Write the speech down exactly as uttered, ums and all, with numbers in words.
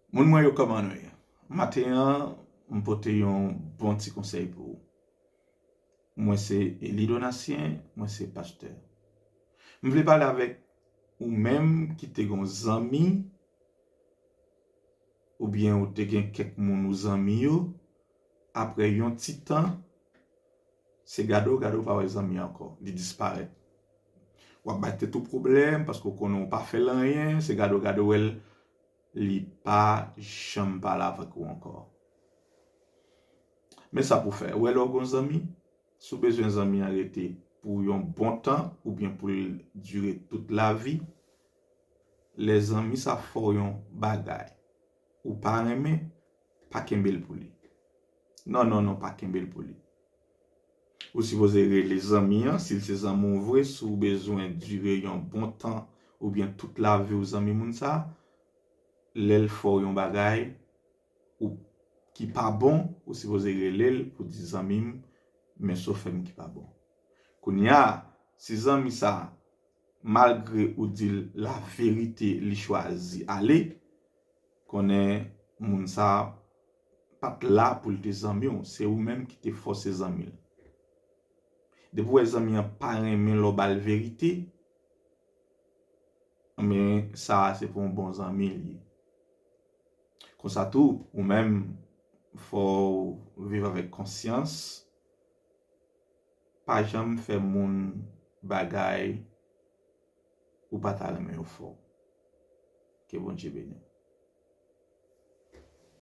Moun mwen yo, kòman nou ye? Maten an, m pote yon bon ti konsèy pou ou. Mwen se Eli Donatien, mwen se pastè. M vle pale avèk ou menm ki te gon zanmi, oubyen ou te gen kèk moun ou zanmi yo, apre yon ti tan, se gade w, gade w pa wè zanmi ankò, li disparèt. W ap bay tèt ou pwoblèm paske w konnen w pa fè l anyen, se gade w, gade w wè l, li pa janm pale avèk ou ankò. Men sa pou fè, ou wè lè w gon zanmi, si w bezwen zanmi an rete pou yon bon tan oubyen pou l dire tout lavi, lè zanmi sa fè w yon bagay ou pa renmen, pa kenbe l pou li. Non, non, non, pa kenbe l pou li. Ou sipoze rele zanmi an, si l se zanmi w vre, si w bezwen dire yon bon tan oubyen tout lavi w zanmi moun sa, lè l fè w yon bagay ou ki pa bon, ou sipoze rele l pou di zanmi m, men sa w fè m ki pa bon. Kounye a, si zanmi sa, malgre ou di l laverite, li chwazi ale, konnen moun sa pa t la pou l te zanmi w, se ou menm ki te fòse zanmi l. Depi w wè zanmi an pa renmen lè w ba l verite, men sa a se pa yon bon zanmi li ye. Konsa tou, ou menm, fò w viv avèk konsyans, pa janm fè moun bagay ou pa ta renmen yo fè w. Ke Bondye beni w.